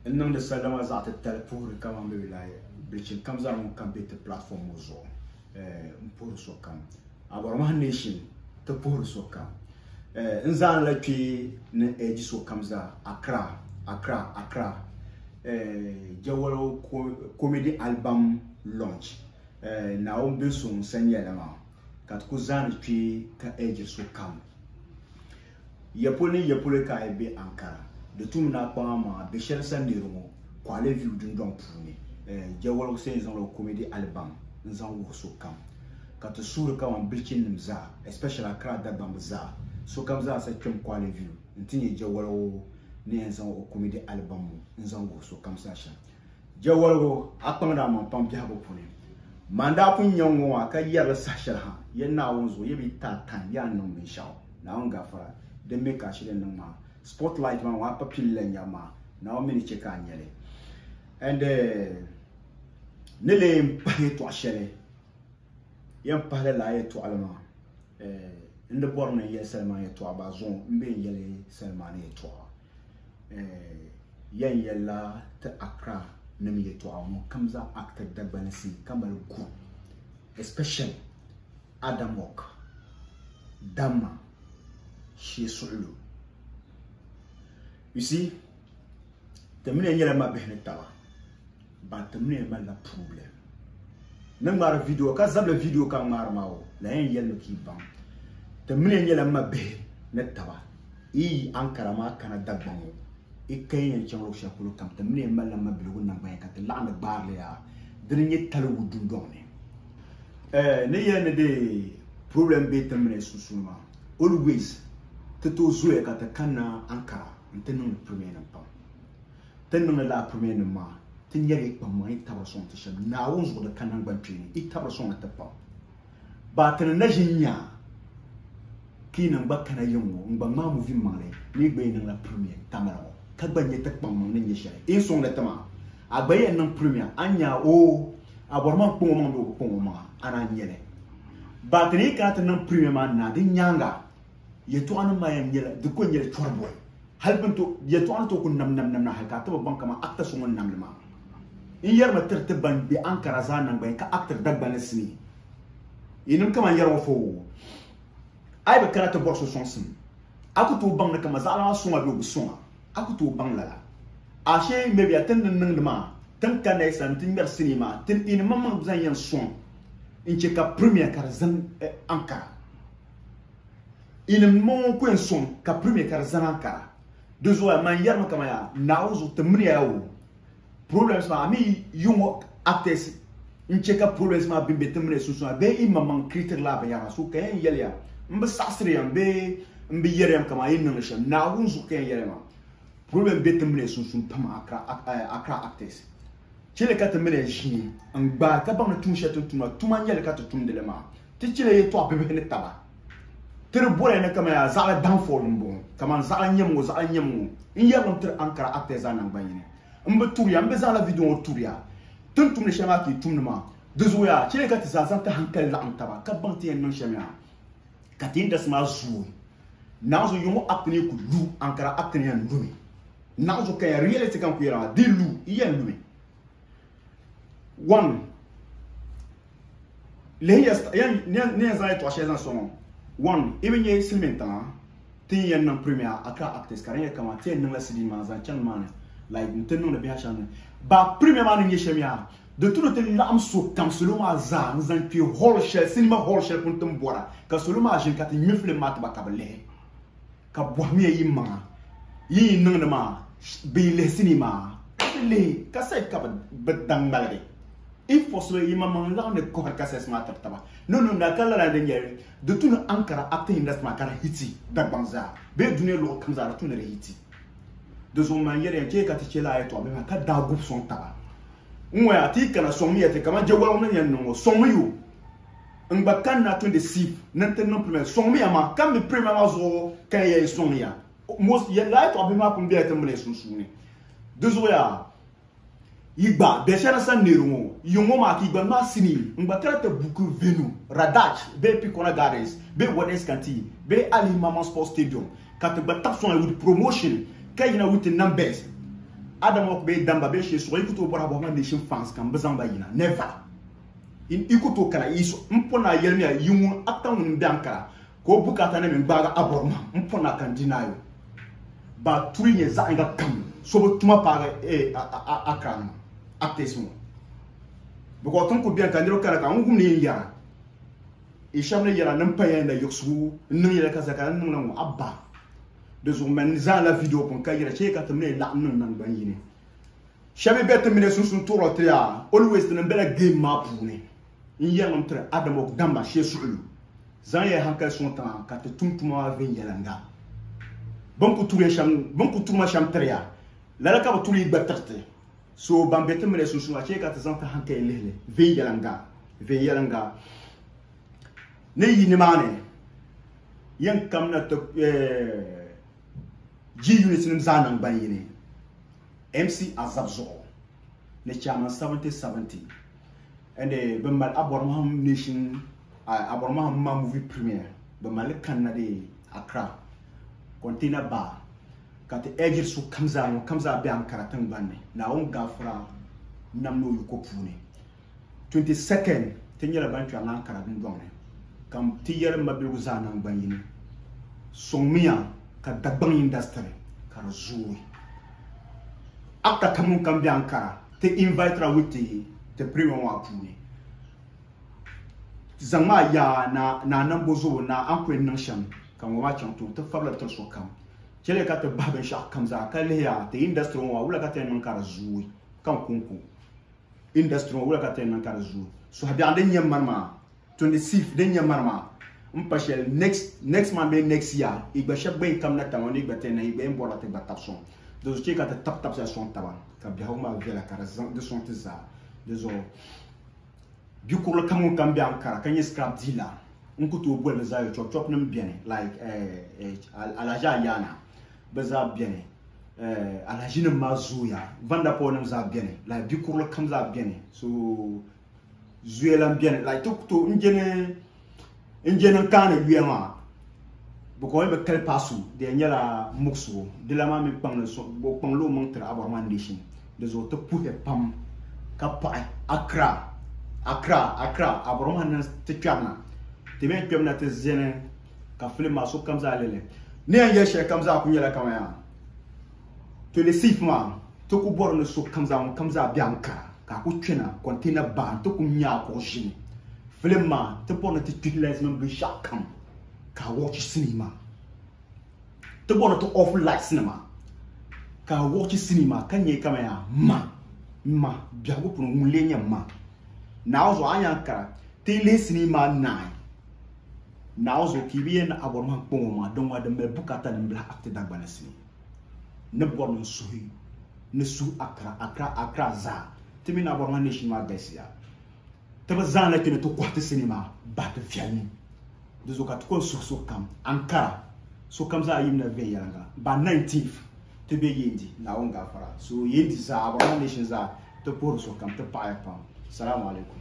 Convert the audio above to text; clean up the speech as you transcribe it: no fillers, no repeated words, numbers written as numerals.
N niŋdi salama zaɣ titali puhiri kaman bɛ bi lahi bilichin kam zaa ŋun kam be ti platform ŋɔ zuɣu n puhiri sokam. Abɔrɔmahi Nation ti puhiri sokam. N zaanila kpe ni n urge sokam zaa Accra, Accra, Accra Jawalo comedy album launch. Naawuni be so ŋun sa nyɛla maa ka ti ku zaani kpe ka urge sokam. Ya polo ni ya polo ka a yi be Ankara, di tum ni a kpaŋ a maŋa be shɛli sa niri ŋɔ, Kwale View dundɔŋ puuni. Jawaligu sa yɛn zaŋla o comedy album n-zaŋ wuhi sokam ka ti suhiri kaman bilichinnim zaa, especially Accra Dagbamba zaa, sokam zaa sa kpɛm Kwale View nti nya Jawaligu ni yɛn zaŋ o comedy album ŋɔ n-zaŋ wuhi sokam saha shɛm. Jawaligu, a kpaŋdi a maŋ pam biɛhigu puuni. Man daa pun nya ŋ-ŋɔ maa ka yɛri li saha shɛli ha, ya Naawuni zuɣu, ya bi ti a time, ya niŋ binshɛɣu. Naawuni gafara, din mi ka a shiri niŋ maa. Spotlight maa ŋɔ a pa pili la nyabu maa, Naawuni mi ni che ka a nya li. And ni lee n pahi yɛtɔɣ shɛli, yɛn pahila lala yɛtɔɣili maa, n di bɔri ni n yɛli Salimani yɛtɔɣa baa zuɣu m be n yɛli Salimani yɛtɔɣa. Yɛn yɛlila ti Accra nim yɛtɔɣa ŋɔ kam zaa actor Dagbansi ka mali group especially Adamok, Damma, Shee Suɣulo. You see, ti mini ya nyɛla mabihi ni taba but ti mini ya malila problem. Ni ŋmaari video ka zabili video ka ŋmaari maa o la yɛn yɛlimi ka yi baŋ ti mini ya nyɛla mabihi ni taba. Yi yi Ankara maa kana Dagbaŋ ŋɔ, yi ka yi yɛn chaŋ luɣ shɛli polo kam, ti mini ya malila mabiligu naŋgbanya ka ti laɣindi gbaari li yaa. Dini n-nyɛ Taligu dundɔŋ ni. Ni yɛli ni di problem be ti mini ya sunsuuni maa, always ti tooi zooya ka ti kanna Ankara nti niŋdi premiere nim pam. Ti ni niŋdi lala premiere nim maa, ti nyari yi kpaŋmaŋ yi tabiri sɔŋ ti shɛm. Naawuni zuɣu di ka naŋgbankpeeni, yi tabiri sɔŋdi ti pam. Ba ti ni na ʒi n-nya ka yi niŋ gba kana yiŋ ŋɔ n-gba ŋmaai movie maŋli ni yi gba yi niŋla premiere Tamale ŋɔ ka gba nya ti kpaŋmaŋ ni nyɛ shɛli yi ni sɔŋdi ti maa. A gba yɛn niŋ premiere a ni nya oo a bɔri ma n-kpaŋ o maŋ bee o bi kpaŋ o maŋa a naan nya li. Ba ti ni yi kana ti niŋ premiere maa naai di nyaaŋa yɛltɔɣanim maa yɛn nyɛla di ko nyɛla chɔri bɔi hali bɛ ni tooi yɛltɔɣa ni tooi kuli nam nam nam na hali ka a ti bi baŋ kaman actor so ŋun nam li maa. N yɛrimi tiri ti ban be Ankara zaa naŋgbani ka actor Dagbani sinii. Yinim kaman yɛri ŋɔ foo, a yi bi kana ti bɔri so sɔŋsim, a ku tooi baŋ ni kaman zaɣila maa sɔŋ a bee o bi sɔŋ a, a ku tooi baŋ lala. Ashee maybe a ti ni niŋdi maa, ti ni kanna yi sani nti ŋmɛri sinii maa, ti yinim maŋmaŋ zaŋ yɛn sɔŋ n-che ka premier ka di zani Ankara. Yinim maŋmaŋ ku yɛn sɔŋ ka premier ka di zani Ankara. Di zuɣu yaa man yɛrimi kaman yaa Naawuni zuɣu ti mini ya yaa o. Problems maa, a mi yi ŋɔ actors n-che ka problems maa bɛ be ti mini sunsuuni bee yi maŋmaŋ creatiri lala binyɛra maa. So ka yɛn yɛli ya, m bi saɣisiri ya bee m bi yɛri ya kaman yi ni niŋdi shɛm. Naawuni zuɣu ka yɛn yɛli ya maa. Problem be ti mini sunsuuni pam Accra, Accra actors. Cheli ka ti mini ya ʒini n-gbaai ka baŋ ni tuun shɛli ti ni tum maa, tuma n-nyɛ li ka ti tumdi li maa. Ti cheli yɛtɔɣ bibihi ni taba. Ti di bɔriya ni kaman yaa zaɣili downfall m-bɔŋɔ, kaman zaɣili nyam ŋɔ, zaɣili nyam ŋɔ. N yɛrimi tiri Ankara actors zaa naŋgban yini. M bi turiya, m bi zaŋla video ŋɔ turiya. Ti ni tumdi shɛli maa ka yi tumdi maa. Di zuɣu yaa, cheli ka ti zaa zaŋ ti hankali laɣim taba ka baŋ ti yɛn niŋ shɛm yaa ka ti industry maa zooi. Naanzu yi ŋɔ act ni yi ku lu, Ankara act ni yɛn lumi. Naanzu ka yɛn reality ka n ku yɛra maa, di lu, yi yɛn lumi. One, lihi ya ni yɛn zaŋ yɛtɔɣa shɛli zaŋ sɔŋ ŋɔ. One, yi bi nyɛ silimiin tiŋa, ti ni yɛn niŋ premier Accra actors ka di nyɛ kaman ti yɛn niŋla CD maa zaŋ chaŋ nimaani like n-ti niŋdi biɛha shɛŋa ni. Ba premier maa ni nyɛ shɛm yaa, di tu ni ti laɣim sokam salo maa zaa n-zaŋ kpe hall shɛli, cinema hall shɛli pun ti ni bɔra ka salo maa ʒini ka ti ŋme film maa ti ba ka bɛ lihi. Ka bɔhimiya yi maŋa, yi yi niŋdi maa bɛ yi lihi sinii maa ka bɛ lihi ka sayi ka bɛ daŋ ŋmaligi. If possible, yi maŋmaŋ laɣim ni kɔhiri kasɛs maa tiri taba. No, no, na ka lala din nyɛli di tu ni Ankara acting industry maa ka di hiti Dagbaŋ zaa bee dunia luɣi kam zaa di tu ni di hiti. Di zuɣu man yɛri ya chɛ ka ti chɛ lala yɛtɔɣa bihi maa ka daa gubi sɔŋ taba. N ŋɔya ti yi kana sɔŋmiya ti kaman jɛwaligu ni yɛn niŋ ŋɔ sɔŋmi yo. N gba kanna to the sieve ni n ti niŋ premier sɔŋmiya ma ka mi premier maa zuɣu ka n yɛn sɔŋ ya. Most ya lala yɛtɔɣa bihi maa pun bela ti mini sunsuuni. Di zuɣu yaa yi gba bɛ shɛli sa neeri ŋɔ yi ŋɔ maa ka yi gba ŋmaai sinii n gba kana ti buku venue Radach bee Pikona Gardens bee Wades Kanti bee Ali Mamman Sports Stadium ka ti gba tabi sɔŋ ya with promotion ka yina with numbers. Adam bee Damba bee shee suɣa yi ku tooi bɔri Aborima Nation fans ka m bi zaŋ ba yina. Never. Yi ku tooi kana yi m po naa yɛlimiya yi ŋun actor ŋun m-be Ankara ka o bukaata ni mi n-gbaagi Aborima m po naa ka n deny o. Ba turi nyɛ zaɣ yinga kam so bi tuma paagi Accra nima actors ŋɔ. Because tin ku beni ka niriba kana ka n wum ni yin yɛra yi shɛba ni yɛra ni m paya na yiɣisigu n niŋ yɛla kaza ka n niŋla ŋɔ a ba. Di zuɣu man zaŋla video pun ka yɛra chɛ ka ti mini laɣim niŋ naŋgban yini. Shɛba be ti mini sunsuun tuɣiri ti yaa always ti ni bela game maa puuni. N yɛrimi tiri Adamok Damba shee suɣilu. Zaŋ ya hankali suŋ tiŋa ka ti tum tuma maa viɛnyɛliŋga. Bɛ ni ku turi ya shɛm, bɛ ni ku turi ma shɛm tiri ya, lala ka bɛ turi yi gba tiri ti. So ban be ti mini sunsuun maa chɛ ka ti zaŋ ti hankali lihi li viɛnyɛliŋga, viɛnyɛliŋga. Ni yi nimaani yɛn kamina ti G-unit nim zaa naŋgban yini, MC Azab zuɣu ni Chairman 7070 and bɛ mali Abormaham Nation Abormaham ma movie premiere bɛ mali kanna di Accra Container Bar ka ti urge so kam zaa ŋun kam zaa be Ankara tingbani ni Naawuni gaafara nam ni o yiko puuni. 22nd ti nyɛla ban kpɛri Ankara dundɔŋ ni ka ti yɛli mabiligu zaa naŋgban yini sɔŋmiya ka Dagbaŋ industry ka di zooi. Actor kam ŋun kam be Ankara ti invite ra with ti ti premiere ŋɔ puuni. Zaŋ maa yaa na na nambo zobo na an ku yɛn niŋ shɛm ka ŋɔ maa chaŋ tooni ti fabila tiri sokam. Chɛliya ka ti bahi binshɛɣu kam zaa ka lihiya ti industry ŋɔ maa wula ka ti yɛn niŋ ka di zooi ka n konko. Industry ŋɔ wula ka ti yɛn niŋ ka di zooi. Suhubiɛɣu din nyɛ mani maa, 26 din nyɛ mani maa n pa shɛli next next month bee next year yi gba shɛba gba yɛn kamina tiŋ ni yi gba ti yɛn niŋ yi gba yɛn bɔrila ti gba tabi sɔŋ. Di zuɣu chɛ ka ti tabi tabisiya sɔŋ taba ka biɛhigu maa viɛla ka di sɔŋ ti zaa. Di zuɣu bikurili kam ŋun kam be Ankara ka nyɛ scrap dealer n ku tooi boli bɛ zaa yo chop chop nim beni like Alhaji Ayana bɛ zaa beni Alhaji nim maa zooya Vanderpool nim zaa beni like bikurili kam zaa beni so zuya lan beni like ti ku tooi n jeni n jeni n kaani yuya maa because bɛ kali paasu di yɛn nyɛla muɣisigu di la maa mi kpaŋli o kpaŋla o maŋ tiri Aborma Nation. Di zuɣu ti puhiya pam ka paɣi Accra, Accra, Accra, Aborma ni ti kpɛrina. Ti mi kpɛmina ti zini ka filim maa sokam zaa lihili. Ni yɛn yɛli shɛli kam zaa ku nyɛla kaman yaa 26 maa ti ku bɔri ni sokam zaa ŋun kam zaa be Ankara ka a ku kpɛna container bar nti ku nya a kuɣu ʒini filim maa ti bɔri ni ti kpihi lights mini binshɛɣu kam ka a watch sinii maa. Ti bɔri ni ti off lights nima ka a watch sinii maa ka nya kaman yaa ma ma biɛhigu puuni ŋun lee nyɛ ma. Naawuni zuɣu a ni nya Ankara ti yi lihi sinii maa naai Naawuni zuɣu ka yi bi yɛn ni a bɔri ma n kpaŋ o maŋa din ŋɔ din mali bukaata ni m bilahi act Dagbani sinii ni bɔri ni n suhi ni suhi Accra Accra Accra zaa ti mini Aborma Nation maa galisiya. Ti bi zaŋla kpe ni ti kɔhi ti sinii maa bahi ti viɛli ni. Di zuɣu ka ti kɔŋ suhi sokam, Ankara, sokam zaa yimina viɛnyɛliŋga. By 19th ti be Yendi, Naawuni gaafara. So Yendi zaa, Aborma Nation zaa, ti puhiri sokam, ti paɣiya pam. Salamu alaikum.